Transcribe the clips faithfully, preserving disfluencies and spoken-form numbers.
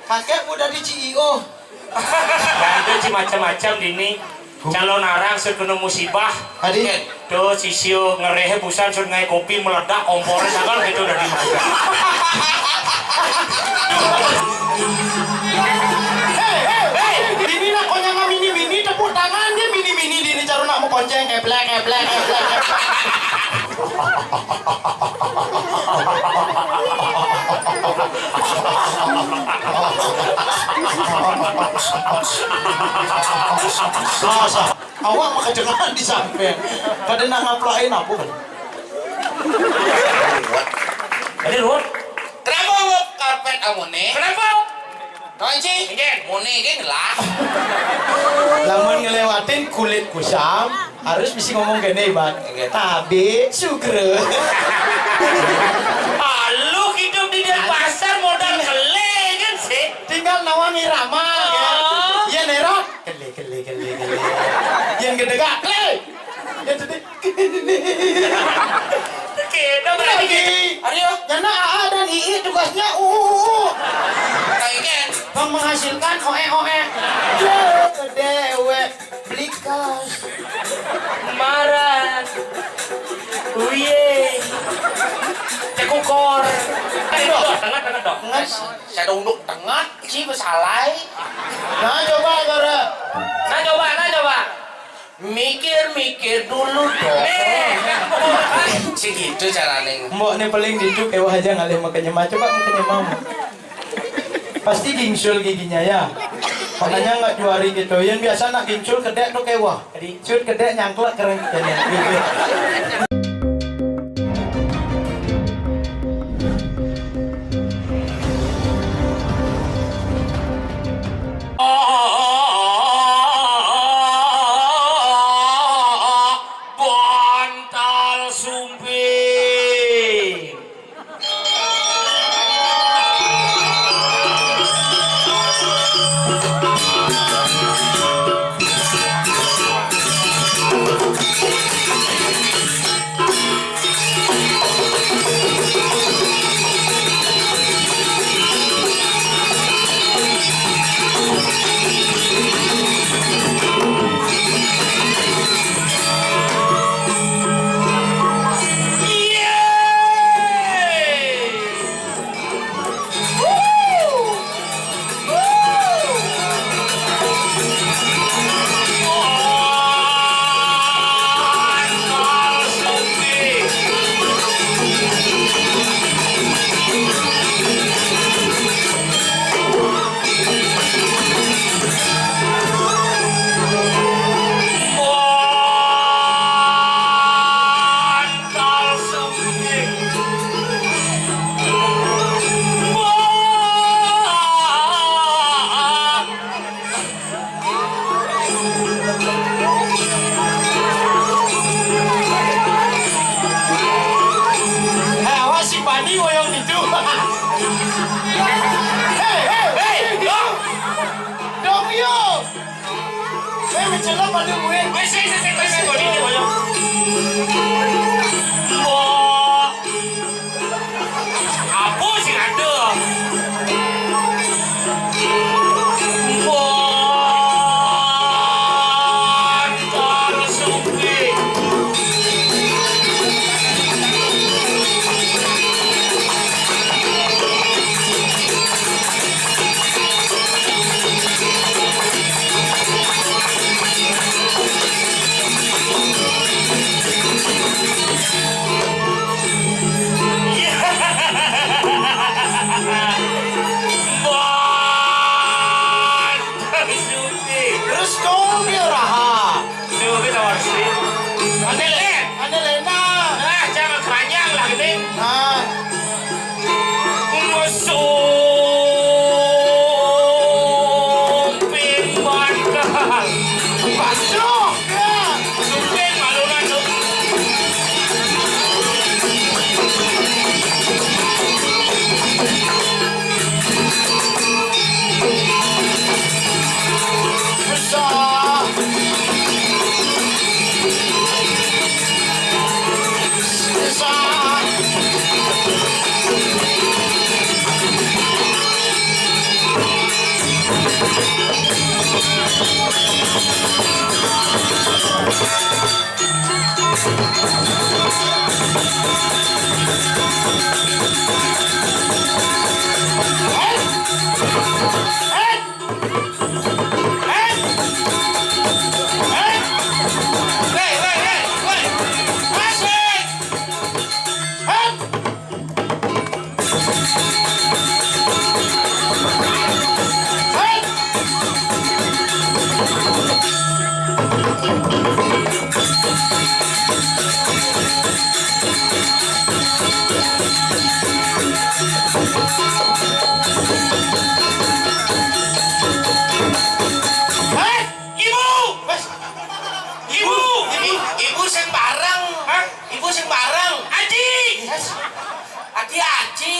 Kakek udah di C E O. Bantu ci macam-macam dini. Calon arang sing kena musibah. Adi. Tuh, sisio ngerehe busan sun ngai kopi meledak, kompornya sagal gitu udah dimakan. Hei, hei, hei, ini nak konyang mini-mini, tepuk tangan dia mini-mini, dia ini caru nak mau konceng, keplek, keplek, keplek, keplek. Awak mah kedengaran di sampean. Kada nak ngaplain apa kan? Jadi, Ruth, kenapa mau karpet amune? Kenapa? Tonci, mune geng lah. Lamun ngelewatin kulit kusam, harus bisa ngomong gini, Iban. Oke. Tabe sugre. Ah, lu hidup di Denpasar modal kele kan sih? Tinggal nawang irama, ya. Oh. Iya, Nera. Kele, kele, kele, kele. Yang gede gak, kele. Yang gede. Kita berarti. Lagi. Aryo. Nyana A A dan I I tugasnya U U U U. Kayak kan? Bang menghasilkan oe oe. Dewe belikas. Maran. Uye. Cekukor. Ayo, tengah, tengah, dong. Ngas. Saya unduk tengah, ci besalai. Nah, coba, Gara. Nah, coba, nah, coba. Mikir-mikir dulu dong. Nih, kan. Segitu caranya. Mbok nih paling gitu, kayak wah aja ngalih makanya mah. Coba makanya mau. Pasti gingsul giginya ya. Makanya nggak juari gitu. Yang biasa nak gingsul kedek tuh kayak wah. Gingsul kedek nyangklek keren. Bantal sumping. Hei, awas si Bani woyong itu. Hei, hei, hei, dong. Dong, yo. Hei, mencelok pada gue. Wes, wes, wes, wes, wes, wes, wes. Wah. Apa sing ada? Wah, Antara Suki.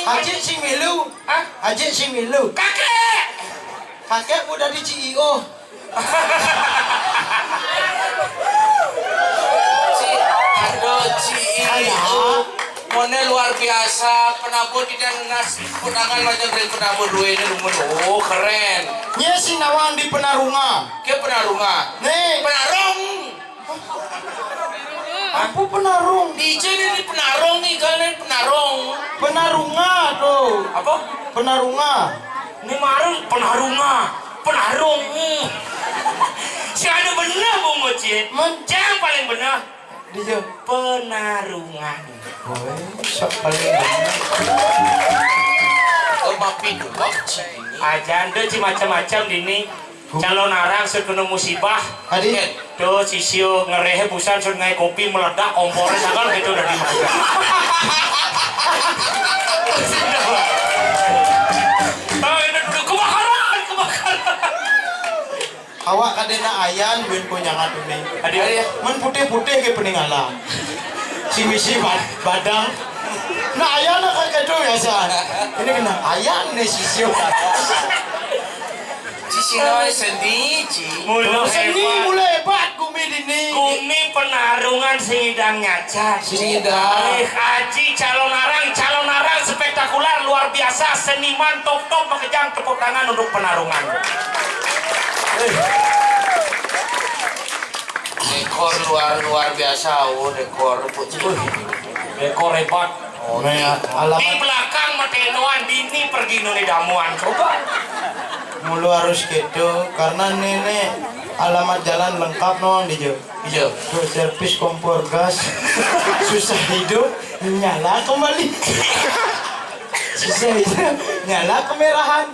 Ajik sing milu. Hah? Ajik sing milu. Kakek. Kakek udah di C E O. Ci, aduh, C E O. Ayo. Mone luar biasa, penabuh di ngas, petangan macam dari penabuh dua ini rumun. Oh, keren. Nye sing nawang di penarunga. Ke penarunga. Nih. Penarung. Apa penarung? D J ini penarung nih, kalian penarung. Penarunga tuh. Apa? Penarunga. Ini marung penarunga. Penarung. Hmm. Si ada bener, Bung Ocit. Men- Cang paling bener. Dia. Penarungan. Woi, sok paling bener. Ke Bapi Duwak, Ci, ini. Aja, ente, Ci, macam-macam dini. Calon arang sut kena musibah. Adi. Tuh, sisio ngerehe busan sut ngae kopi meledak, kompornya sagar gitu udah dimakan. Oh, ini dulu kebakaran, kebakaran. Awak kadena ayan, buin ko nyangat une. Adi. Men putih-putih ke peninggalan. Si misi bad-, badang. Nah, ayan lah kayak gitu biasa. Ini kena ayan nih sisio. Sisi nawai seni, Ci. Mula seni hebat. Mula hebat, gumi dini. Gumi penarungan sing idang nyacat. Sing idang. Alih aji calon arang, calon arang spektakuler, luar biasa, seniman top-top, makejang tepuk tangan untuk penarungan. Dekor luar, luar biasa, oh, dekor. Dekor hebat. Oh, alamat. Di belakang metenoan dini pergi nuni damuan. Coba. Mulu harus gitu, karena nenek alamat jalan lengkap nong di jo. Iya. Tuh, servis kompor gas. Susah hidup, nyala kembali. Susah hidup, nyala kemerahan.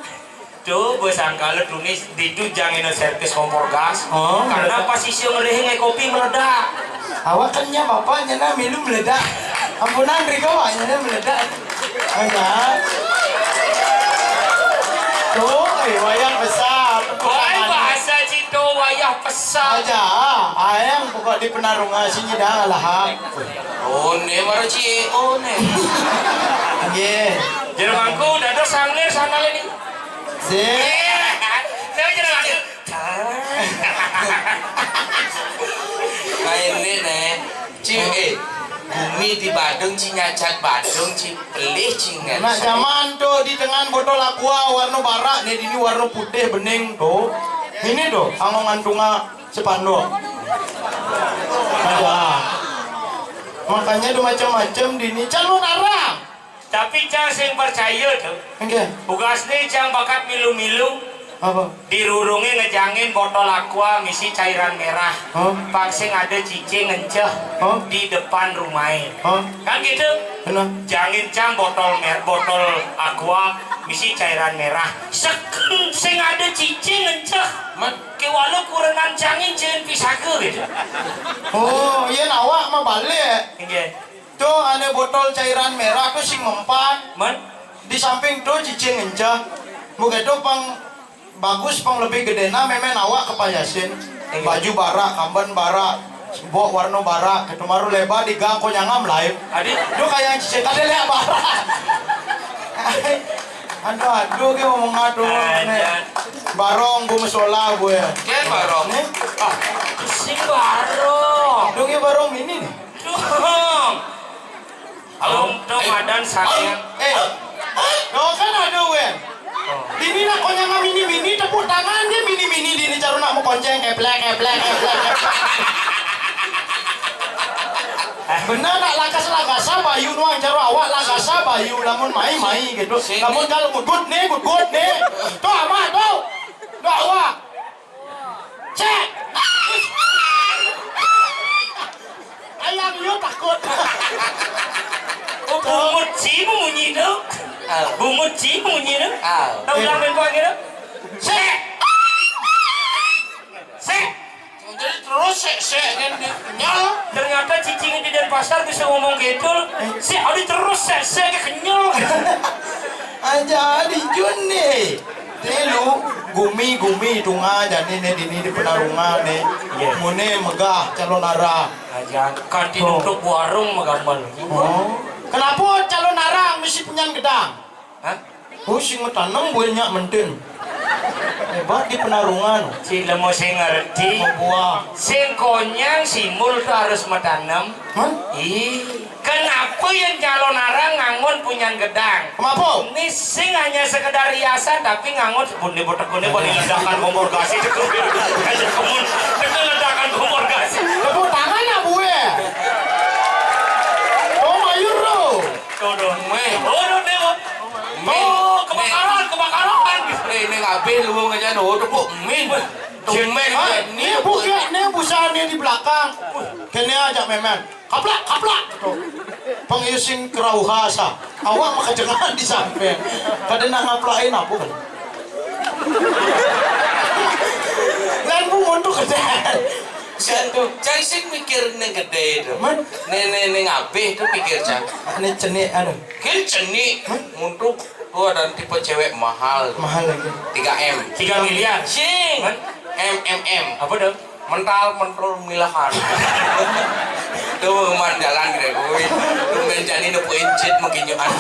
Tuh, gue sangka lu tuh nih, di itu jangan servis kompor gas. Oh, karena meledak. Pas isi ngerehe ngae kopi meledak. Awak kan nya bapak nyana milu meledak. Ampunan Riko, Pak, nyana meledak. Meledak. Tuh, eh, wayah besar. Wah, bahasa Cito wayah besar. Aja, ayang pokok di penarungan sini dah lah. Oh, ne baru C E O ne. Nggih. Jermangku, dados sanglir sana lagi. Sip. Saya jadi lagi. Nah, ini, Nek. Ci, eh, gumi di Badung, Ci, nyacat Badung, Ci, pelih, Ci, ngan. Nah, zaman tuh di tengah botol aqua warna barak, nih, ini warna putih bening tuh. Ini tuh, angongan tunga sepanduk. Ada. Makanya tuh macam-macam di ini. Calon arang. Tapi cang sing percaya tuh. Enggak. Tugasnya cang bakat milu-milu. Apa? Dirurunge ngejangin botol aqua misi cairan merah. Hah? Pang sing ada cicing ngenceh. Hah? Di depan rumahe. Hah? Kan gitu? Benar. Jangin cang botol mer-, botol aqua misi cairan merah. Seken sing ada cicing ngenceh. Man. Ke walau kurenan cangin cen pisaga gitu. Oh, iya, awak mah balik. Enggak. Tuh, ane botol cairan merah tuh sing mempan. Men? Di samping tuh cicing encah. Muka tuh pang bagus, pang lebih gede. Nah, memen awak kepayasin. Iya. Baju barak, kamban barak, bok warna barak. Ketumaru lebar di gang konyangam lain. Adi? Tuh kayak cicing tadi lihat barak. Aduh, aduh, gue ngomong aduh. Aja. Barong, gue mesola gue. Ken barong. Nih? Ah, sing barong. Aduh, gue barong ini nih. Dong. Along dong adan saking. Eh. Dong kan ada, Wen. Dini nak konyang mini-mini, tepuk tangan dia mini-mini, dini caru nak mau konceng, keplek, keplek, keplek, keplek. Benar nak lakas-lakasa bayu nuang caru awak lakasa bayu, lamun mai-mai gitu. Lamun kalau gudut nih, gudut nih. Tuh, amah, tuh. Tuh, awak. Cek. Ayam yo takut. Oh, bungut sih munyi tu. Au. Bungut sih munyi tu. Au. Tahu ulang tempo gitu? Sek. Sek. Jadi terus sek, sek, kan dia kenyal. Ternyata cicing di Denpasar bisa ngomong gitu. Sek, ada terus sek, sek, kenyal. Aja di Jun nih. Telu, gumi, gumi, tunga, jani ne dini di penarungan ne. Iya. Mune megah calon arang. Aja, kanti tutup warung megambel. Oh. Kenapa calon arang mesti Nyan gedang. Hah? Oh, sing matanem buin nyak mentin. Hebat di Penarungan. Sing lemo sing ngerti. Buah. Sing konyang simul tuh harus matanem. Hah? Ih, kenapa yang calon arang ngangon punyan gedang? Kenapa? Ini sing hanya sekedar hiasan, tapi ngangon pun di botek ini boleh ledakan kompor gas itu. Aja kemun, itu ledakan kompor gas. Tepuk tangan ya, Bu, ya? Oh, mayur, lo. Tuh, tuh. Weh. Oh, tuh, tuh. Oh, kebakaran, kebakaran. Eh, ini ngabih lu ngajak, oh, tepuk min. Tuh, min. Ah, ini Bu, ya, ini Bu, saya ini di belakang. Kene aja, memen. Kaplak, kaplak. Pang iya sing kerauha sa. Awak makajengan di samping. Kada nak ngaplakin apa kan? Lan Bu, untuk gede. Sian tuh, cai sing mikir neng gede itu. Man? Neng, neng, neng abih tuh pikir, Cang. Ini cenik, anu. Kan cenik, untuk tuh ada tipe cewek mahal. Mahal lagi. Tiga M. Tiga miliar. Sing. Man? M M M. Apa dong? Mental mentul milahan. Tuh, man jalan gitu. Wih, tumben jani nepuin jit mengkinyuan.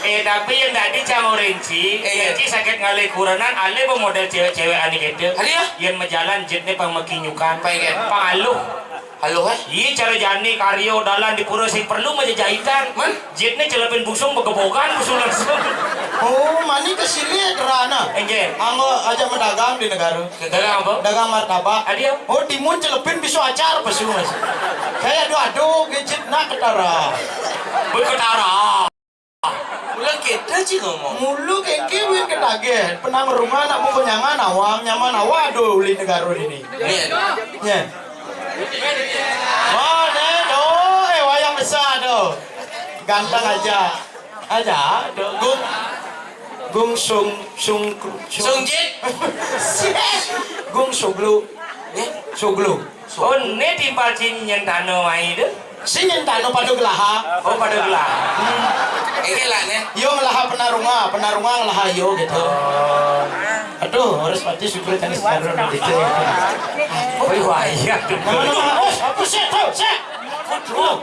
Eh, tapi yang tadi cang orange, eh, iya. Orange sakit ngalih kurenan, alih model cewek-cewek ani gitu. Ada ya? Yang majalan jitnya pang makinyukan. Apa ya? Pang aluh. Aluh, eh? Iya, cara jani karyo dalan di pura sing perlu maja jahitan. Man? Jitnya celepin busung, begebogan busung langsung. Oh, mani ke sini ya, Gerana? Enggak. Anggo aja mendagang di negara. Dagang apa? Dagang martabak. Adio. Oh, timun celepin bisu acar pesu, Mas. Kayak ado-ado gadget nak ketara. Boy ketara. Ulang kita sih ngomong. Mulu kengke win ketagih. Penang rumah nak buku nyangan awam, nyaman awak do uli negara ini. Iya. Ya. Oh, deh, do, eh, wayang besar do. Ganteng aja. Aja do. Gung, gung sung, sung, sung. Sungjit. Gung suglu. Eh? Suglu. Oh, ini timpal cini yang tano mai tu. Si yang tano pada gelaha. Oh, pada gelaha. Hmm. Ini lah ni. Yo ngelaha penarunga, penarunga ngelaha yo gitu. Oh. Aduh, harus mati syukur kan sekarang gitu. Oh, iya, iya. Nama-nama, eh, apa sih, tahu, sih? Aduh.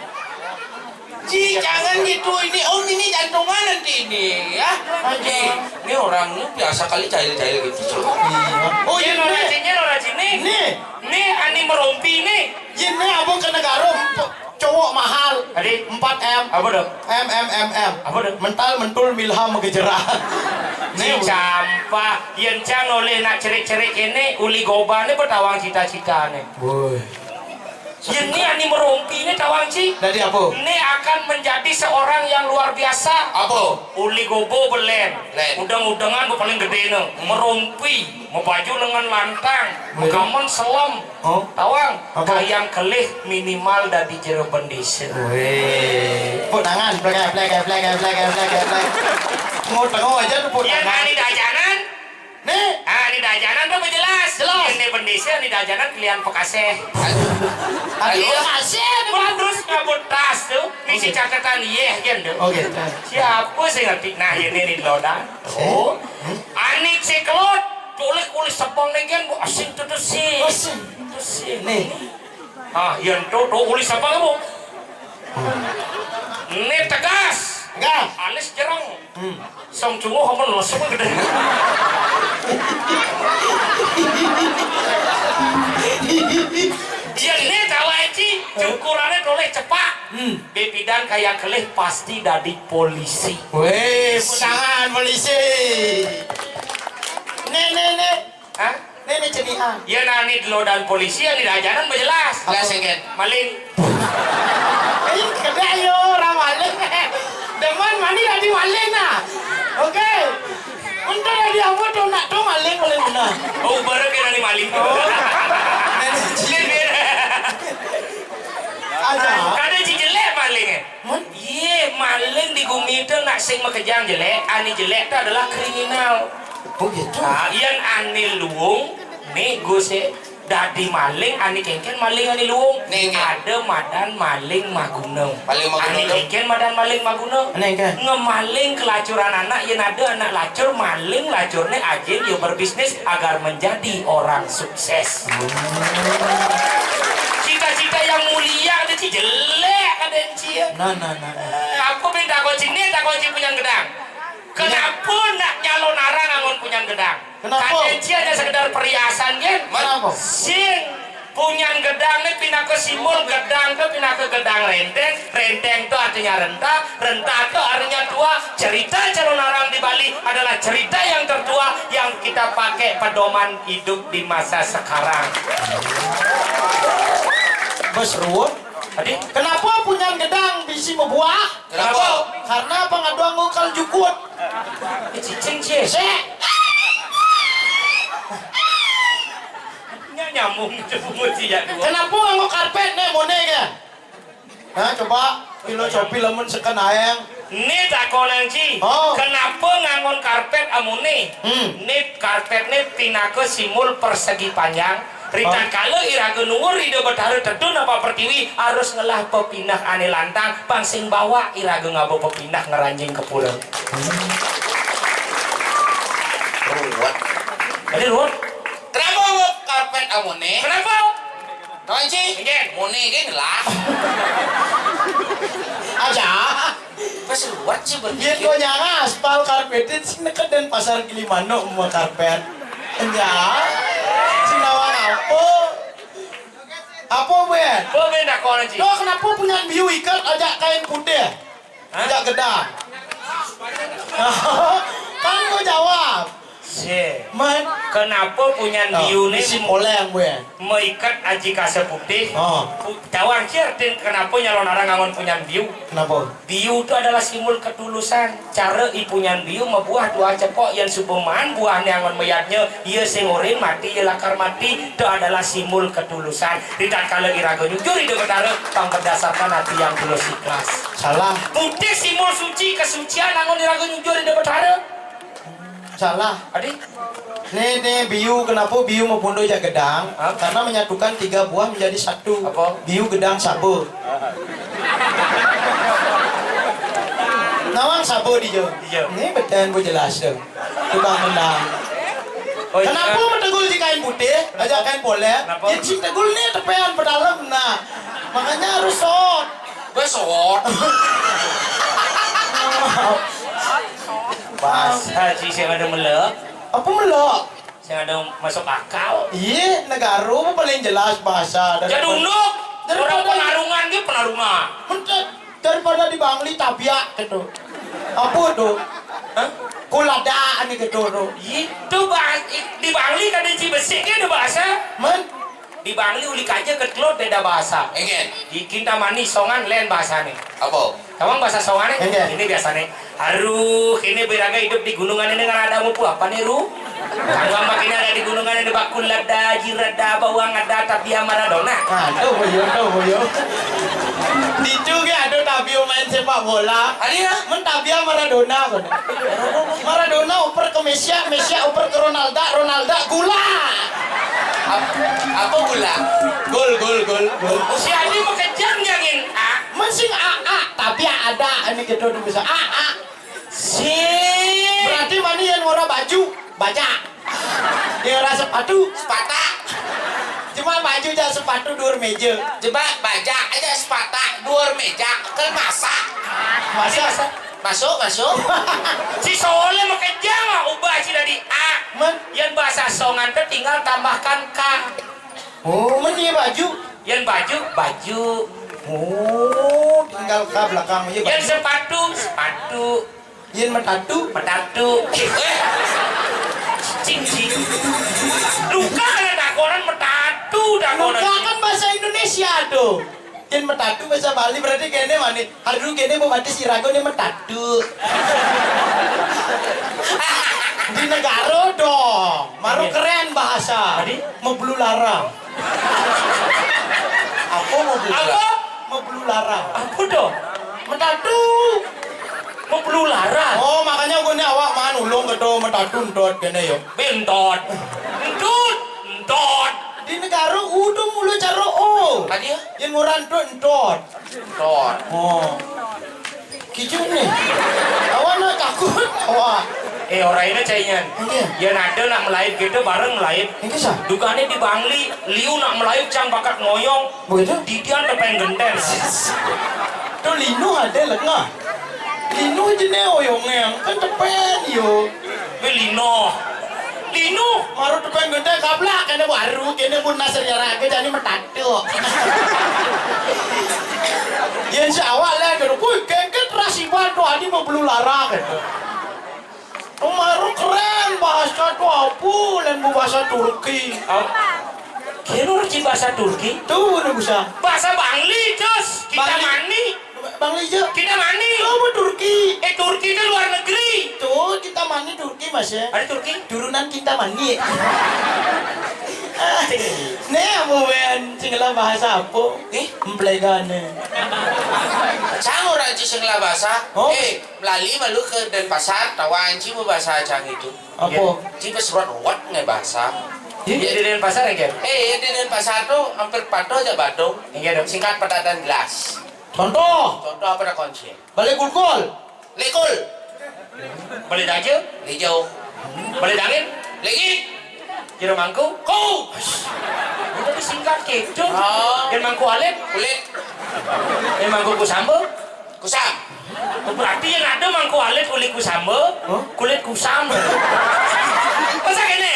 Ji, jangan gitu. Ini, oh, ini jantungan nanti ini, ya. Aja. Ini, ini orang ni biasa kali jahil-jahil gitu. Iya. Oh, iya, ini. Ini, ini ani merompi ni. Ini abang ke negara, emp-, cowok mahal. Tadi? Empat M. Apa tu? M, M, M, M. Apa tu? Mental, mentul, milha, megejerah. Ni campah. Yang cang oleh nak cerik-cerik ini, uli goba ni bertawang cita-cita ni. Woi. Ini ani merompi ni tawang ci. Dari apa? Ini akan menjadi seorang yang luar biasa. Apa? Uli gobo belen. Len. Udang-udangan paling gede ni. Merompi, mau baju lengan lantang, mau gaman selam. Oh. Tawang, apa? Kayang kelih minimal dari jero bendesa. Weh. Tepuk tangan, plek, plek, plek, plek, plek, plek. Mau tengok aja tepuk tangan. Yang ani dajanan, Nih. Ah, ini dajanan tu jelas. Jelas. Ini bendesa, ini dajanan kelian pekaseh. Aduh, pekaseh ni. Terus ngabut tas tu, ngisi catatan yeh kan tu. Oke. Siapa sih ngerti? Nah, ini ni lodan. Oh. Ani ceklot, tulis kulis sepong ni kan, bu asing tu tu sih. Asing. Tu sih. Nih. Ah, yang tu, tu kulis apa kamu? Ini tegas. Tegas. Alis jereng. Hmm. Song cunguh apa lesung gede. Jene tawa eci, cukurane toleh cepak. Hmm. Bepidan kayang kelih pasti dadi polisi. Weh, putangan polisi. Nih, nih, nih. Hah? Nenek cenian. Ya nani delo dan polisi yang didajanan berjelas. Lah sengket. Maling. Eh, kena yo orang maling. Demen mani tadi maling nah. Oke. Untuk tadi apa tu nak tu maling, maling mana? Oh, baru kena ni maling. Oh. Nenek cenian. Aja. Kada ji jelek maling eh. Mon? Ye, maling di gumi tu nak sing makejang jelek, ani jelek tu adalah kriminal. Oh gitu. Ah, yang ani luung, ni Gus eh, dadi maling, ani kengken maling ani luung. Ni, ni. Ada madan maling maguna. Maling maguna. Ani tu? Kengken madan maling maguna. Ani kengken. Ngemaling kelacuran anak, yang ada anak lacur, maling lacurnya ajin yo berbisnis agar menjadi orang sukses. Cita-cita yang mulia ada ci jelek ada yang cia. Nah, nah, nah, nah. Eh, apa beda Kocine tak koci punyan gedang. Kenapa nak nyalon arang angon punyan gedang? Kenapa? Kadang ci hanya sekedar perhiasan, kan? Kenapa? Sing punyan gedang ni pinaka simbol gedang tu pinaka gedang renteng. Renteng tu artinya renta. Renta tu artinya tua. Cerita calon arang di Bali adalah cerita yang tertua yang kita pakai pedoman hidup di masa sekarang. Bos Ruwet. Tadi? Kenapa punyan gedang bisi berbuah? Kenapa? Karena apa ngaduang ngukal jukut? Eh, cicing, Ci. Sek. Nya nyambung je pungut ci jak dua. Kenapa nganggo karpet ne mone ke? Nah, coba filosofi lamun seken aeng. Ni takonan ci. Oh. Kenapa ngangon karpet amone? Hmm. Ni karpet ni pinaka simbol persegi panjang. Ritatkala iraga nuwur Ida Betara tedun apa pertiwi, harus ngelah pepineh ane lantang, pang sing bawak iraga ngaba pepineh ngranjing ke pura. Ruwet. Jadi ruwet. Kenapa karpet amone? Kenapa? Tonci. Nggih. Mone nggih ngelah. Aja. Pas ruwet sih berpikir. Yen kok nyang aspal karpet sing neked Denpasar Gilimanuk mua karpet. Enya. Sing nawang apa? Apa, Ben? Apa, Ben, takonan ci? Loh, kenapa punyan biu ikat ajak kain putih? Hah? Ajak gedang. Kan gua jawab. Sih. Man. Kenapa punyan biu ni bisi poleng, Ben? Meikat aji kasa putih. Oh. Pu-, tawang ci artin kenapa nyalon arang ngangon punyan biu? Kenapa? Biu tu adalah simbol ketulusan. Cara i punyan biu mabuah tuah cepok, yan suba maan buahne angon mayadnya, iya sing orin mati, iya lakar mati. Tu adalah simbol ketulusan. Ritatkala iraga nyujur Ida Betara, pang berdasarkan ati yang tulus ikhlas. Salah. Putih simbol suci, kesucian angon iraga nyujur Ida Betara. Salah. Adi? Nih, nih, biu, kenapa biu mapunduh jak gedang? Hah? Karena menyatukan tiga buah menjadi satu. Apa? Biu, gedang, saba. Nawang saba dija. Dija. Nih, beten bu jelas tu. Tukang mendang. Oh, iya. Kenapa metegul di kain putih, ajak kain polet? Kenapa? Ya, sing tegul nih tepean pedalem, nah. Makanya harus sot. Besot. Bahasa ci sing ada melek. Apa melek? Sing ada masuk akal. Iya, negara apa paling jelas bahasa dari Jadunduk. Daripada orang penarungan dia penarungan. Daripada di Bangli tabiak gitu. Apa tu? Hah? Kulada ni gitu tu. Itu bah-, di Bangli kada ci besik ke ada bahasa. Men? Di Bangli uli kaja ke telur beda bahasa. Enggak. Di Kintamani Songan lain bahasa ni. Apa? Tawang bahasa Songan ni? Enggak. Ini biasa ni. Aduh, ini beraga hidup di gunungan ini ngarada mupu apa ni, Ru? Tanggung apa kini ada di gunungan ini bakul ada, jirada, bawang ada, tapi yang Maradona. Aduh, boyo, aduh, boyo. Ditu ke ada tabio main sepak bola. Ada ya? Men tabia Maradona kono. Maradona oper ke Messi, Messi oper ke Ronaldo, Ronaldo gula. Ap-, apa gula? Gol, gol, gol, gol. Usia ini makejang jangin. Ah. Men sing A A, tapi ada ini gitu bisa A A. Si. Berarti mani yang ngora baju, baja. Yang ngora sepatu, sepata. Cuma baju aja sepatu dua meja. Coba baja aja sepata dua meja, kan masak. Masak. Masuk, masuk. Si Soleh makejang ah, ubah si dari A. Men? Yang bahasa Songan teh tinggal tambahkan K. Oh, men iya baju. Yang baju, baju. Oh, tinggal K belakang aja. Yang baju. Sepatu, sepatu. Yen metatu, metatu. Eh. Cing, cing. Luka ada dakonan metatu, dakonan. Luka kan bahasa Indonesia tuh. Yen metatu bahasa Bali berarti kene mani. Aduh, kene mau batis irago ni metatu. Di negara dong. Maru keren bahasa. Tadi? Meblulara. Apa meblulara? Apa? Meblulara. Apa dong? Metatu. Meblulara. Oh, makanya gue ni awak man ulung ketua metatu entot kene yo. Bentot. Entut. Entot. Di negara udah mulu cara O. Tadi ya? Yang murah entot entot. Entot. Oh. Kicu ni. Awak nak takut awak. Eh, orang ini caingan. Iya. Yang ada nak melayu kita bareng melayu. Ini sah. Dukane di Bangli, liu nak melayu cang bakat ngoyong. Begitu? Didian depan genteng. Tu linu ada lengah. Lino jené oyongé, kan tepén yo. Wé lino. Lino. Maro tepén genté gablak kéné baru, kéné pun nasar nyarake jani metato. Yén si awak lé kéné, "Wih, kéngkét rasiban to adi mabelu lara," kéné. Maro kerén bahasa to apa, lén bahasa Turki. Au. Kira ngerti bahasa Turki? Tuh, udah bisa. Bahasa Bangli, Jos. Kita Bangli. Mani. Bangli, Jo. Kita mani. Apa Turki? Eh, Turki itu luar negeri. Tuh, kita mani Turki, Mas, ya. Ada Turki? Turunan kita mani. Né, apa wén? Sing ngelah bahasa apa? Eh? Emplegané. Cang orang ci sing ngelah bahasa. Oh. Eh, melali malu ke Denpasar, tawa anci bahasa cang itu. Apa? Ci pas ruwet-ruwet nge bahasa. Iya, di Denpasar ya, Ger? Eh, di Denpasar tuh hampir patuh aja Badung. Iya, dong. Singkat, padat, dan jelas. Contoh. Contoh apa dah kunci? Balé gulgul. Likul. Balé daja. Lijau. Balé dangin. Ligi. Jero mangku. Ku. Udah disingkat gitu. Oh. Yang mangku alit. Kulit. Yang mangku kusamba. Kusam. Berarti yang ada mangku alit kulit kusamba, hah? Kulit kusam. Masa gini?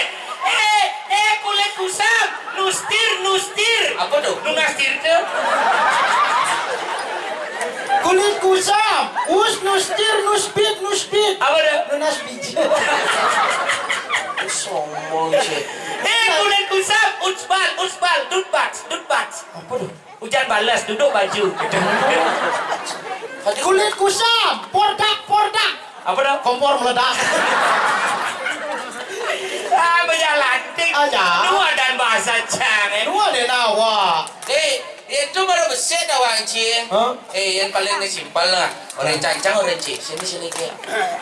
Eh, eh, kulit kusam. Nustir, nustir. Apa tuh? Nu ngastir tuh. Kulit kusam. Us, nustir, nuspit, nuspit. Apa tuh? Nu nasbit. Sombong sih. Eh, kulit kusam. Utsbal, utsbal. Dutbats, dutbats. Apa tuh? Hujan balas, duduk baju. Kulit kusam, pordak, pordak. Apa dah? Kompor meledak. Ah, bajalantik. Aja. Dua dan bahasa cang, eh. Dua deh nawa. Eh, itu baru besit dah, Wang Cing. Hah? Eh, yang paling simpel lah. Orang cancang, orang cik. Sini, sini, Ki.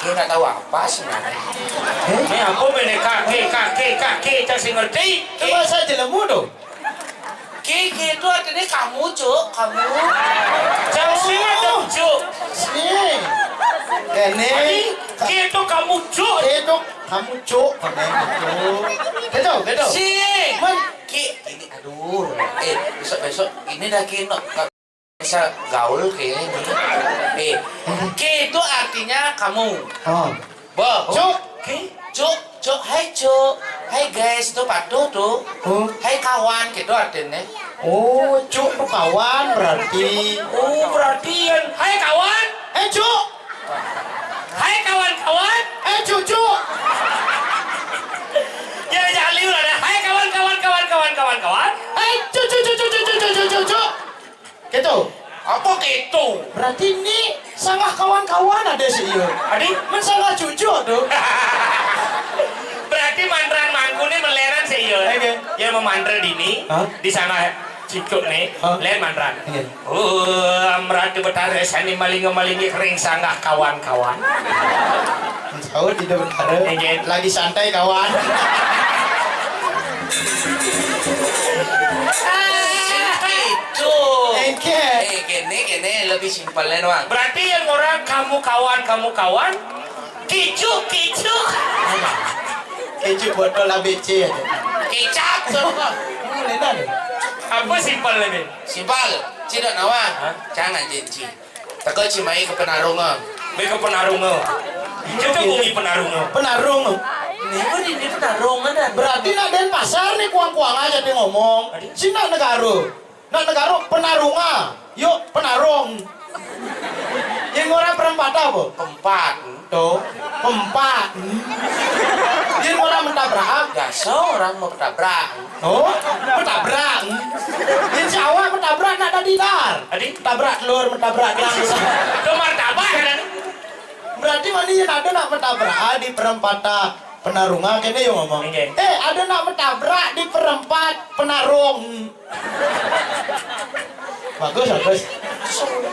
Ki nggak tahu apa sebenarnya. Eh? Ini aku bene kaki, kaki, kaki, cang sing ngerti. Itu bahasa jelemu tuh. Ki, ki itu artinya kamu, Cuk, kamu. Jangan sih ada, Cuk. Sini. Kene. Ki itu kamu, Cuk. Ki itu kamu, Cuk. Kene gitu. Gitu, gitu. Si. Men. Ki, ini, aduh. Eh, besok-besok ini dah, Ki, no. Nggak bisa gaul kayaknya ini. Eh, Ki itu artinya kamu. Oh. Bo. Cuk. Oke. Cuk, cuk, hai Cuk. Hai guys, tuh patuh tuh. Oh. Hai kawan, gitu artinya. Oh, Cuk tuh kawan berarti. Oh, berarti yang, hai kawan. Hai Cuk. Hai kawan-kawan. Hai Cuk, Cuk. Ya, jangan liur ada. Hai kawan-kawan, kawan-kawan, kawan-kawan. Hai Cuk, Cuk, Cuk, Cuk. Gitu. Apa gitu? Berarti ini sanggah kawan-kawan ada sih, iya. Adi? Men sanggah cucu tuh. Berarti mantran mangku nih meleran sih, iya. Oke. Ya, memantra dini. Hah? Di sanggah cucu nih. Hah? Len mantran. Iya. Oh, Ratu Betara sani malinga-malingi kering sanggah kawan-kawan. Sahur tidak berkara. Iya. Lagi santai, kawan. Gitu. Engke. Eh, kene, kene lebih simpelnya doang. Berarti yang orang kamu kawan, kamu kawan, kicuk, kicuk. Kicuk botol A B C aja. Kicap tuh. Oh, lena deh. Apa simpel ini? Simpel. Cina nawa. Hah? Jangan janji. Teka ci mai ke Penarunga. Mai ke Penarunga. Kita bumi Penarunga. Penarung. Ini apa ini Penarunga dah? Berarti nak Denpasar nih kuang-kuang aja dia ngomong. Adi? Sini nak negara. Nak negara Penarunga. Yuk Penarung. Yang orang perempat apa? Empat. Tuh, empat. Yen ora mentabrak. Biasa orang mau ketabrak. Oh, mentabrak. Yen si awak mentabrak nak tadi dar. Tadi? Tabrak telur, mentabrak gelang. Itu martabak kan? Berarti mana yang ada nak mentabrak? Ah, di perempatan Penarungan kene yo ngomong. Oke. Eh, ada nak mentabrak di perempat Penarung. Bagus, bagus.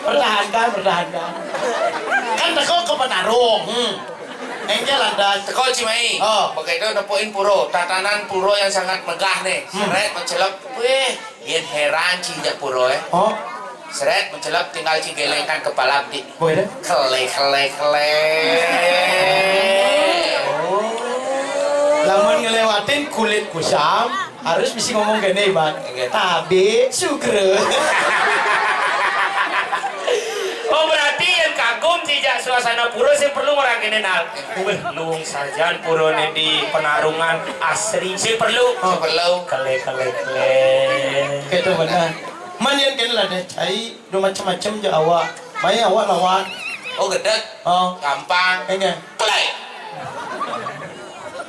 Pertahankan, pertahankan. Kan teko ke Penarung. Hmm. Engkel lantas. Teko Cimahi. Oh. Begitu nepuin pura, tatanan pura yang sangat megah nih. Hmm. Seret mencelep. Wih, yen heran ci jak pura, eh. Oh. Seret mencelep tinggal ci gelengkan kepala di. Boleh. Kele, kele, kele. Oh. Lamun ngelewatin kulit kusam, harus bisa ngomong gini, Bang. Iya. Tabe sugra. Oh, berarti yang kagum sih, Jak, Ka sana pura sing perlu orang kene nal. Wih, luwung sajan purane di Penarungan asri sing perlu. Oh, perlu. Kele, kele, kele. Gitu bener. Man yen kene lah deh, cai do macem-macem je awak. Mai awak lawan. Oh, gedek. Oh. Gampang. Enggak. Kele.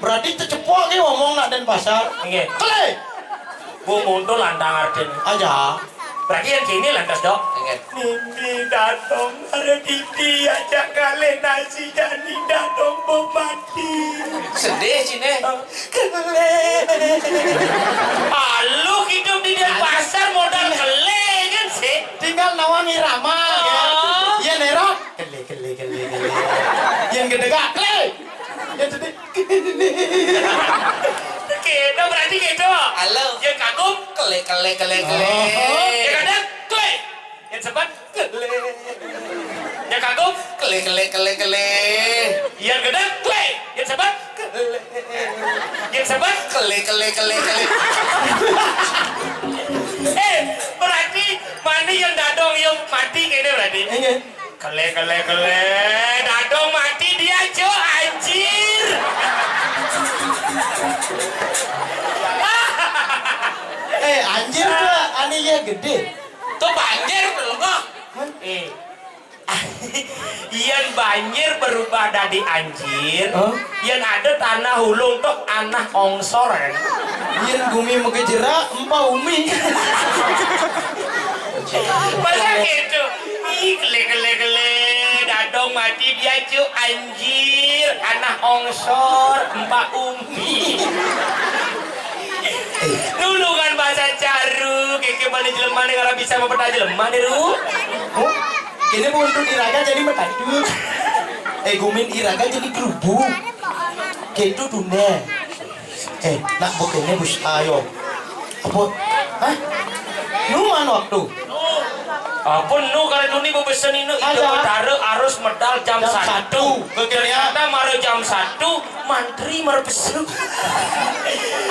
Berarti tecepok ki ngomong nak Denpasar. Nggih. Kele. Bu muntul lantang artine. Aja. Berarti yang kini lantas, Dok. Nggih. Nini datang, ada Didi ajak kali nasi jadi datang bu mati. Sedih sini. Kele. Alu hidup di Denpasar modal kele kan sih? Tinggal nawang irama. Oh. Ya, nerot. Kele, kele, kele, kele. Yang gede gak, kele. Yang gede. Gitu, berarti gitu. Halo. Yang kagum, kele, kele, kele, kele. Oh. Yang ada, kele. Yang sebat, kele. Yang kagum, kele, kele, kele, kele. Yang gede, kele. Yang sebat, kele. Yang sebat, kele, kele, kele, kele. Eh, berarti mani yang dadong yang mati kene berarti. Iya. Kele, kele, kele. Dadong mati dia, Cuk, anjir. Eh, anjir tuh, ane ya gede. Tuh banjir tuh lengah. Hah? Eh. Yen banjir berubah dadi anjir, hah? Yen ada tanah ulung tuh anah ongsor kan. Yen gumi mekejera, empa umi. Masa gitu? Ih, kele, kele, kele. Dadong mati dia, Cuk. Anjir, anah ongsor, empa umi. Nulungan bahasa caru, keke mana jelema nih kalau bisa mempeta jelema nih, Ru. Oh, kene buntu diraga jadi metatu. Eh, gumin iraga jadi kerubuk. Gitu dunia. Eh, nak bukene bus ayo. Apa? Hah? Nu mana waktu? Apa nu kalau duni bebesen ini? Ada. Ida Betara harus medal jam satu. Ternyata mara jam satu, mantri mara pesu.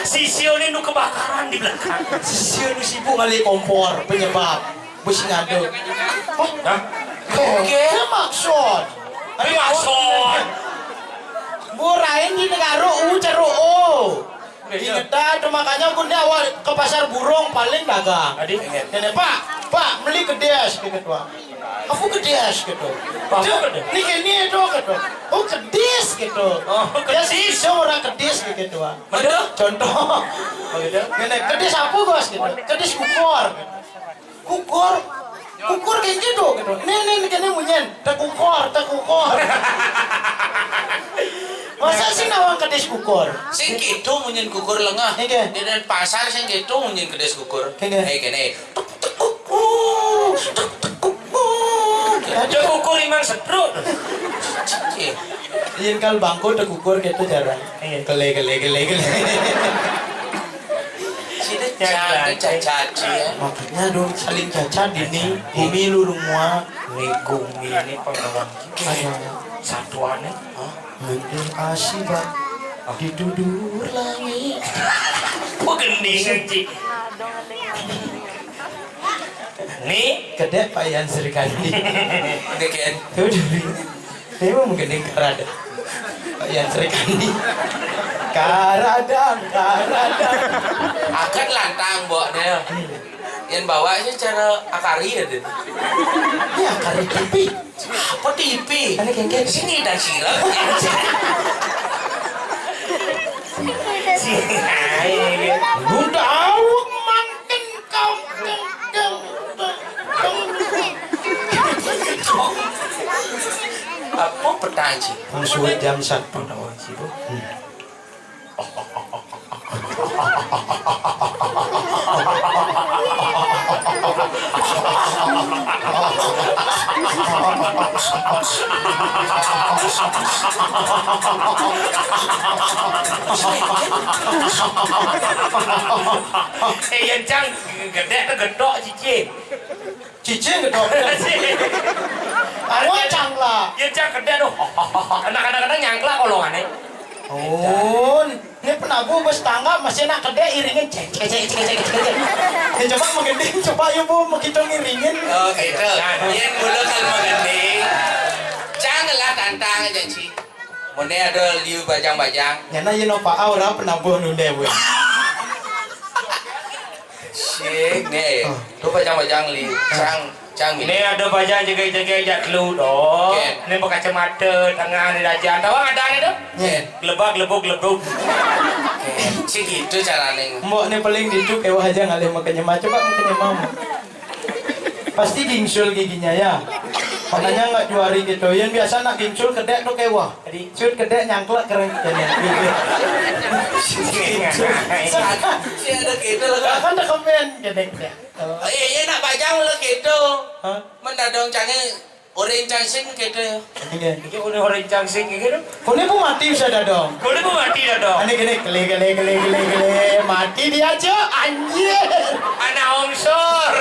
Sisio ini nu kebakaran di belakang. Sisio nu sibuk ngalih kompor, penyebab. Besi ngadu. Hah? Oke. Dia maksud. Tapi maksud. Burain di negara u ceru o. Inget dah, tuh makanya aku ni awak ke pasar burung paling dagang. Adi? Ini, "Pak, Pak, beli kedis," gitu, Pak. "Apa kedis?" gitu. "Apa kedis?" "Ni kini itu," gitu. "Oh, kedis," gitu. Oh, kedis. Dia sih orang kedis gitu, Pak. Betul. Contoh. Oh, gitu. Ini, "Kedis apa, Bos?" gitu. "Kedis kukur." Kukur. Kukur kayak gitu, gitu. Nih, nih, nih, kene munyen. Tekukor, tekukor. Masa sih nawang kedis kukur? Sing gitu munyen kukur lengah. Iya. Di Denpasar sing gitu munyen kedis kukur. Iya. Eh, kene. Tek, tek, kukur, tek, tek, kukur. Ada kukur imang setruk. Iya. Yen kal bangku tekukur gitu jarang. Iya. Kele, kele, kele, kele. Sini cacat, cacat, ya. Makanya dong saling cacat ini. Bumi lurung mua. Ini bumi ini pengawang. Ayo. Satuannya. Hah? Mundur asibat. Ditudur langit. Kok gending, Ci? Nih. Kedek Pak Yan Srikandi. Kedek, Yan. Tuh, dulu. Saya mau menggending karada. Pak Yan Srikandi. Karadang, karadang. Akan lantang, Mbok, nih. Yang bawa aja cara akari ya, Den. Ya, akari T V. Apa T V? Ada kengkeng. Sini dan sirap. Sini. Udah awak manten kau kengkeng. Apa petang, Ci? Wong suwe jam satu nawang, Ci, Bu. Hmm. Eh, yen cang gedek tegedok cicing. Cicing gedok. Awak cangklak. Ya, cak gede tuh. Anak-anak nyangklak kolongane. Oh, ini penabuh bes tangga masih nak gede iringin cek, cek, cek, cek, cek, cek. Ya, coba menggending, coba yuk, Bu, mau kita ngiringin. Oh, gitu. Nah, yen mula kalau menggending, cang lah Mone ada liu bajang-bajang. Nyana ye no paa ora penabuh nunde we. Sik ne. Oh. Tu bajang-bajang liu. Cang, cang mini. Ne ada bajang jegeg-jegeg jak telu do. Oke. Ne bekacamata tengah ne dajan. Tahu ada ne tu? Oke. Gelebak, gelebuk, gelebuk. Oke. Sik gitu carane. Mbok ne paling ditu kewah aja ngalih makanya mah. Coba makanya mau. Pasti gingsul giginya ya. Makanya nggak juari gitu. Yang biasa nak gingsul kedek tuh kewah. Tadi. Sut kedek nyangklek keren keren. Si ada gitu loh, Kak. Kan rekomen kedek ya. Oh, iya, iya, nak bajang lo gitu. Hah? Mendadong cange orang cangsing gitu. Iya. Iki udah orang cangsing gitu. Kone pun mati bisa dadong. Kone pun mati dadong. Ane gini, gele, gele, gele, gele, gele. Mati dia, Cok. Anjir. Anak ongsor.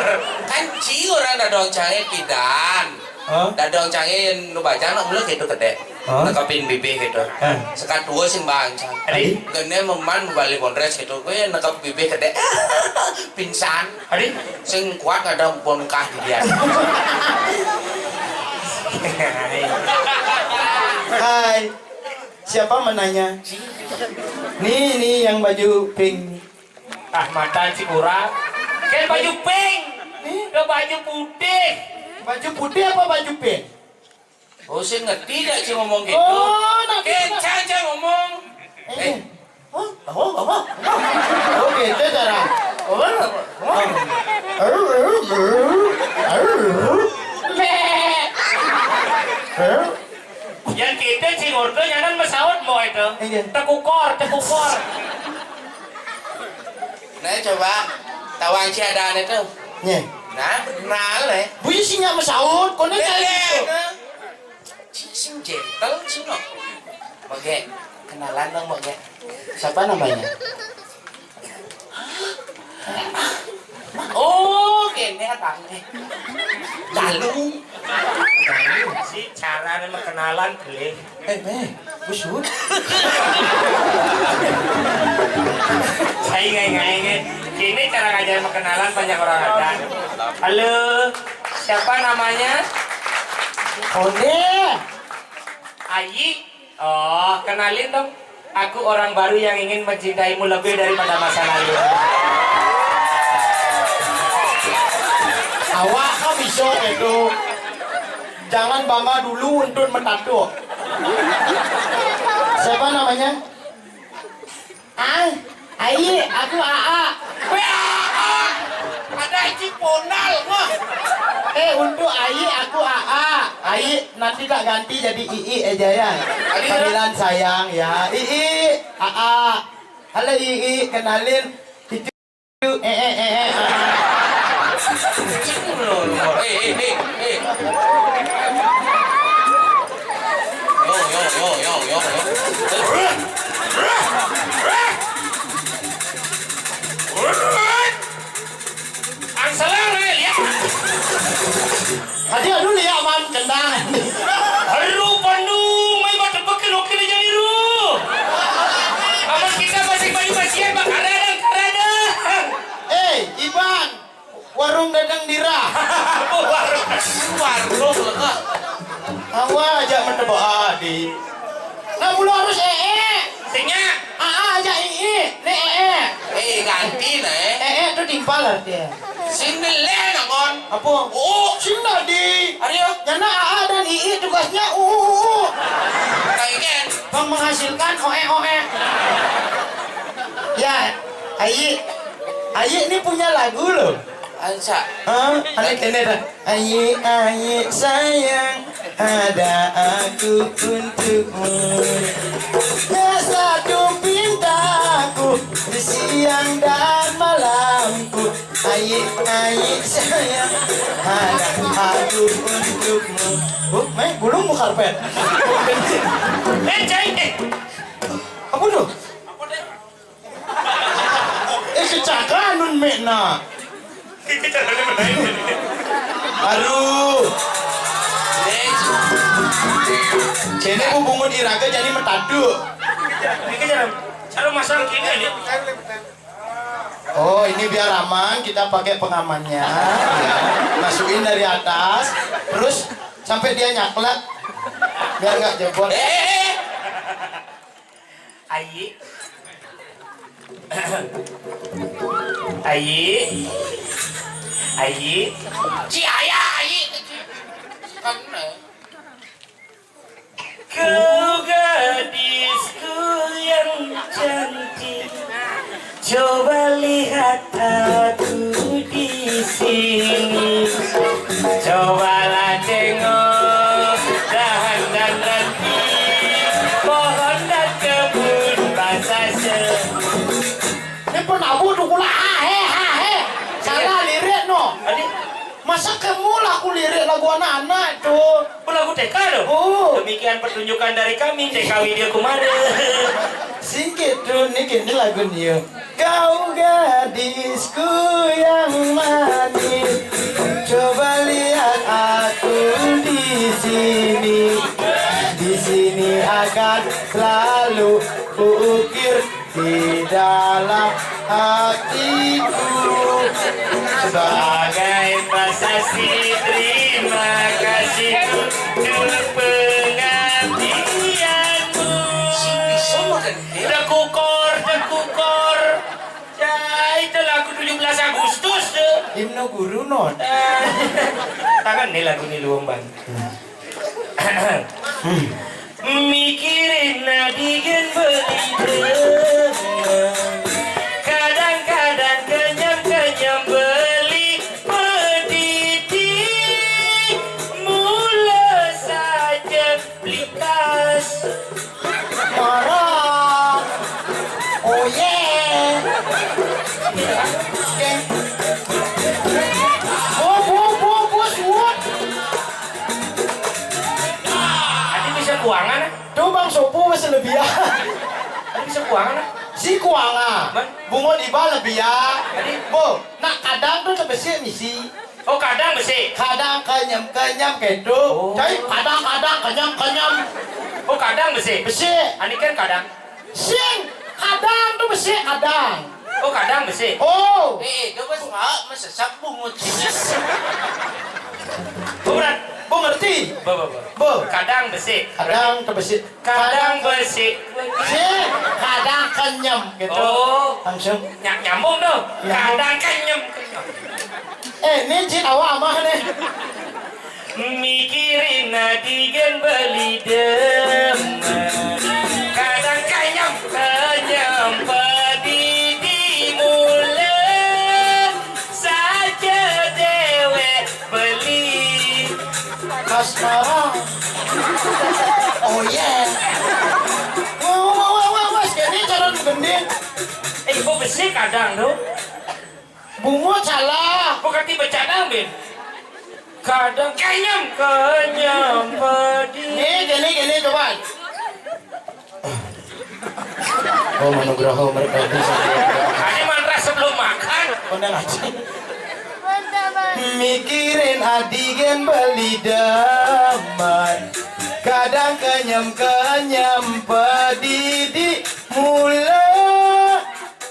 Kan ci orang dadong cange pidan. Hah? Dadong cange nu bajang nak mula gitu kedek. Hah? Nekepin bibih gitu. Hah? Sekat dua sing bang cang. Adi? Gene meman balik bondres gitu. Gue nekep bibih kedek. Pingsan. Adi? Sing kuat ada bongkah di dia. Hai. Siapa menanya? Nih, nih yang baju pink. Ah, mata si kurang. Kan baju pink. Nih. Ke baju putih. Baju putih apa baju pink? Oh, saya ngerti dah si ngomong gitu. Oh, nak kita. Caca ngomong. Eh. Eh. Hah? Apa? Apa? Apa? Oh, gitu cara. Apa? Apa? Yang kita si ngordo nyanan mesaut mau itu. Iya. Tekukor, tekukor. Nah, coba tawang si ada ane tuh. Nye. Nah, kenal eh. Bunyi sinya mesaut, kono cari itu. Nah. Ci sing gentle, ci no. Mbok Gek, kenalan dong, Mbok Gek. Siapa namanya? Oh, kene abangnya. Lalu. Si cara kenalan, beli. Eh, eh, busut. Saya ngai-ngai, ngai. Ini cara ngajar kenalan banyak orang ada. Halo, siapa namanya? Konde. Ayi. Oh, kenalin dong. Aku orang baru yang ingin mencintaimu lebih daripada masa lalu. Awak kan bisa itu. Jangan bangga dulu untuk menantu. Siapa namanya? Ah, Ayi, aku Aa. Weh, Aa. Ada Aji Ponal, wah. Eh, untuk Ayi, aku Aa. Ayi, nanti tak ganti jadi Ii aja ya. Ayi, panggilan sayang ya. Ii, Aa. Halo Ii, kenalin. Itu, eh, eh, eh, eh. Eh, eh, eh, eh. Yo, yo, yo, yo, yo, yo. Ang salang, eh, lihat. Hadi, aduh, lihat, man, kendang. Aduh, pandu, mai mata pekel, oke, jadi ru. Amun kita masih bari pasien, mah karadang, karadang. Eh, Iban. Warung Dadang Dira. Warung. Warung, Kak. Awa aja mencoba adi. Nah, mulu harus ee. Singnya. Aa aja ii. Nih ee. Eh, ganti, nah, eh. Ee itu timpal artinya. Sing dele, nakon. Apa? Oh, sing tadi. Aryo. Nyana aa dan ii tugasnya uu. Nah, ini. Bang menghasilkan oe oe. Ya, Ayi. Ayi ini punya lagu loh. Ansa. Hah? Ada kene dah. Ayi, ayi sayang, ada aku untukmu. Ya satu pintaku di siang dan malamku. Ayi, ayi sayang, ada aku untukmu. Oh, main gulung bu karpet. Eh, cai, eh. Apa tuh? Eh, kecakanan mekna. Aduh. Kene bu bungut iraga jadi metadu. Ini cara, cara masang kini, ini. Oh, ini biar aman, kita pakai pengamannya. Ya. Masukin dari atas, terus sampai dia nyaklak. Biar nggak jebol. Eh, eh, eh. Ayi. Ayi. Ayi. Ci aya, ayi. Kan, eh. Kau gadisku yang cantik, coba lihat aku di sini. Cobalah tengok dahan dan ranting, pohon dan kebun basah se- Ini pun abu tu kula, ha, he, ha, he. Salah lirik no. Adi? Masa kamu laku lirik lagu anak-anak tu? Pun lagu T K tu? Oh. Demikian pertunjukan dari kami, T K Widya Kumara. Singkit tu ni kini lagu ni. Kau gadisku yang manis, coba lihat aku di sini. Di sini akan selalu kuukir di dalam hatiku. Sebagai prasasti terima kasihku untuk pengabdianmu. Tekukor, tekukor. Ya, itu lagu tujuh belas Agustus tu. Himne guru non. Eh, tangan ni lagu ni luang bang. Mikirin adigen beli demen. Kadang-kadang kenyem-kenyem beli pedidi. Mula saja beli kas. Marah. Oh yeah. Oke. Bos, bos, bos, bos, bos. Adi bisa kuangan, eh? Tuh Bang Sopu wes lebihan. Adi bisa kuangan, eh? Si kuangan. Bang? Bungut iba lebihan. Adi? Bu, nak kadang tu tebesik misi. Oh, kadang besik. Kadang kenyem-kenyem gitu. Oh. Jadi kadang-kadang kenyem-kenyem. Oh, kadang besik. Besik. Ani kan kadang. Sing, kadang tu besik kadang. Oh, kadang besik. Oh. Eh, coba suara mesesap bungut. Bu, berat. Bu ngerti? Bu, bu, bu. Bu. Kadang besik. Kadang tu besik. Kadang besik. Sing, kadang kenyem gitu. Oh. Langsung. Ny-, nyambung tu. Nyambung. Kadang kenyem. Eh, ni cik awak amah ni. Mikirin adigen beli demen. Kadang kenyem, kenyem pedidi mula. Saja dewek beli. Kasmaran. Oh yeah. Wah, wah, wah, wah, wah, sekali calon gending. Eh, ibu besik kadang tu. Bungut salah. Bukan tiba cadang, Bin. Kadang kenyem, kenyem pedidi. Ni, gini, gini, coba. Oh, manugraha mereka bisa. Ini mantra sebelum makan. Benar aja. Mikirin adigen beli demen. Kadang kenyem-kenyem pedidi mula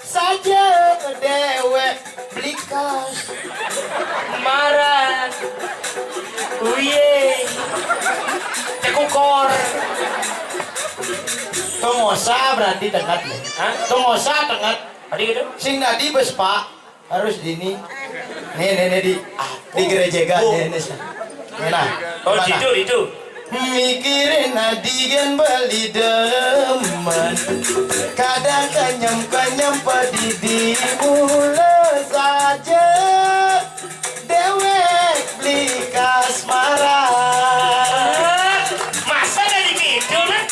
saja dewek beli kas. Maran. Uye. Tekukor. Tongosa berarti tengat ni. Hah? Tongosa tengat. Adi gitu? Sing nadi bes, Pak. Harus dini. Ni, ni, ni, di, di gereja kan, ni, ni. Nah, oh, mana? Itu, itu. Mikirin adigen beli demen. Kadang kenyem-kenyem pedidi mula saja. Dewek beli kasmaran. Masa dari gitu, nah?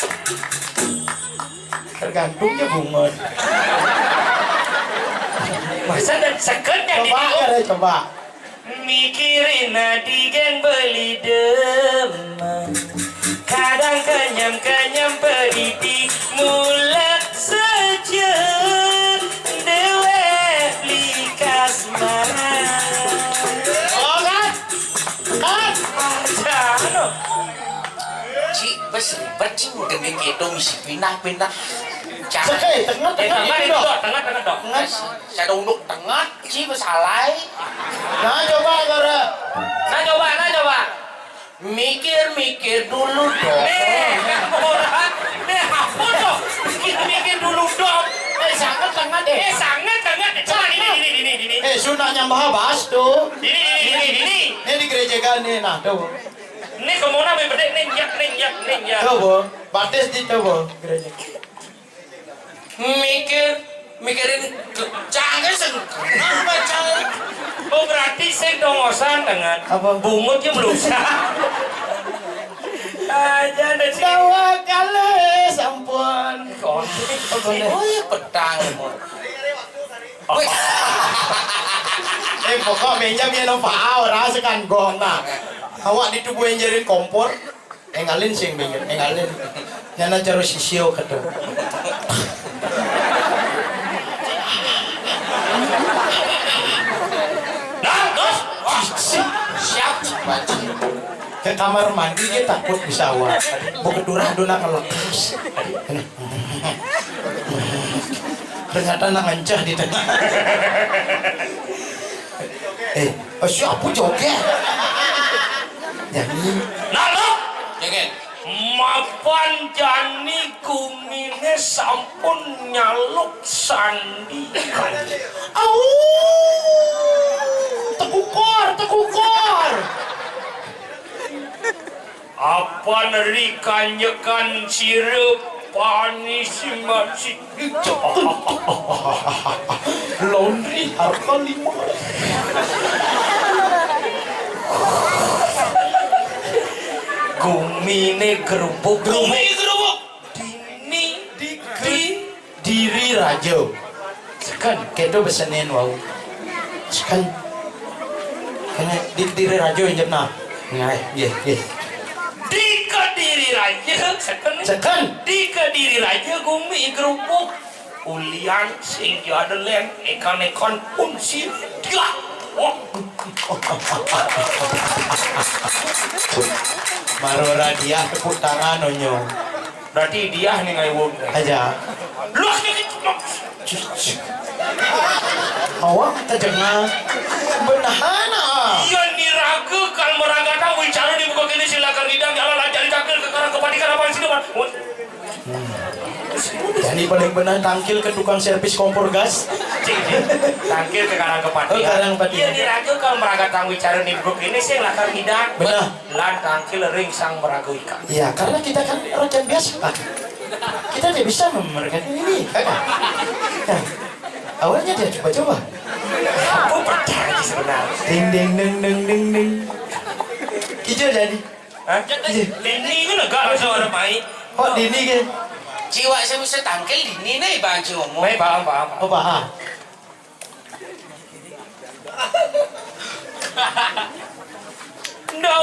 Tergantungnya bungut. Masa dan seketnya coba di, ada, coba. Mikirin adigen beli demen. Kadang kenyem-kenyem pedidi mula saja. Dewek beli kasmaran. Oh, kan? Kan? Aja, anu. Ci, bes ribet, Ci, udah gitu misi pindah-pindah. Jangan. Oke, tengah, eh, tengah, tengah gitu, dong. Dok, tengah, tengah, dok. Tengah. Saya unduk tengah, Ci, besalai. Nah, coba, Gara. Nah, coba, nah, coba. Mikir-mikir dulu, dong. Nih, orang, nih, Mikir dulu dong. Eh, sangat, sangat, eh. Eh, sangat, sangat. Coba ini, ini, ini, ini. Eh, sunahnya Maha Bastu. Ini, ini, ini, ini. Ini di gereja kan nih, nah, tuh. Ini kemana, Bang? Bedek, nih, nyak, nih, nyak, nih, nyak. Tuh, Bu. Batis di tuh, Bu. Gereja. Mikir, mikirin ke-, cangke sengkana baca. Oh, berarti sing dongosan dengan apa? Bungut ya melusa. Aja ada sih. Dawa kalih sampun. Oh, iya, petang. Wih. Eh, pokok meja biar no pao, rasa kan gona. Awak di tubuh yang jarin kompor. Engalin sing bengkel, engalin. Nyana jero sisio kedo. Nah, terus? Siap, Pak Haji. Ke kamar mandi dia takut bisa awak. Bukan turah dona kelekas. Ternyata nak ngancah di tengah. Eh, oh, siapa joget? Jani. Nah, lo? Joget. Mapan jani gumine sampun nyaluk sandi. Au! Tekukor, tekukor. Apan ri kanjekan sira pani simasi. Laundry harga lima. Gumine gerubuk. Gumi gerubuk. Dini di Diri raja. Seken, kedo besenen wau. Seken. Kene di Kediri raja injep nah. Ngai, nggih, nggih. Di Kediri raja, seken. Seken. Di Kediri raja gumi gerubuk. Ulian sing jadelen ekan-ekan pun sing dia. Wah. Marora dia tepuk tangan onyo. Berarti dia nih ngai wong. Aja. Luas dikit. Awak tajengah. Benahana. Iya, niraga kal maragatang wicara di muka kene sing lakar ngidang jalan lancar dicakil ke karang kepati karapan sini, Pak. Jadi paling benar tangkil ke tukang servis kompor gas. Cik, cik. Tangkil ke karang kepati. Oh, karang kepati. Iya, niraga kal maragatang wicara di muka kene sing lakar ngidang. Benar. Lan tangkil ring sang maraga. Iya, karena kita kan rakyat biasa. Kita tidak bisa memerintah ini, kan? Nah, awalnya dia coba-coba. Aku percaya sebenarnya. Ding, ding, ding, ding, ding, ding. Kijil jadi. Hah? Kijil. Dini itu negara suara mai. Kok Dini ke? Jiwa saya bisa tangkil Dini nih, Bang Jomo. Baik, paham, paham. Oh, paham. Ndak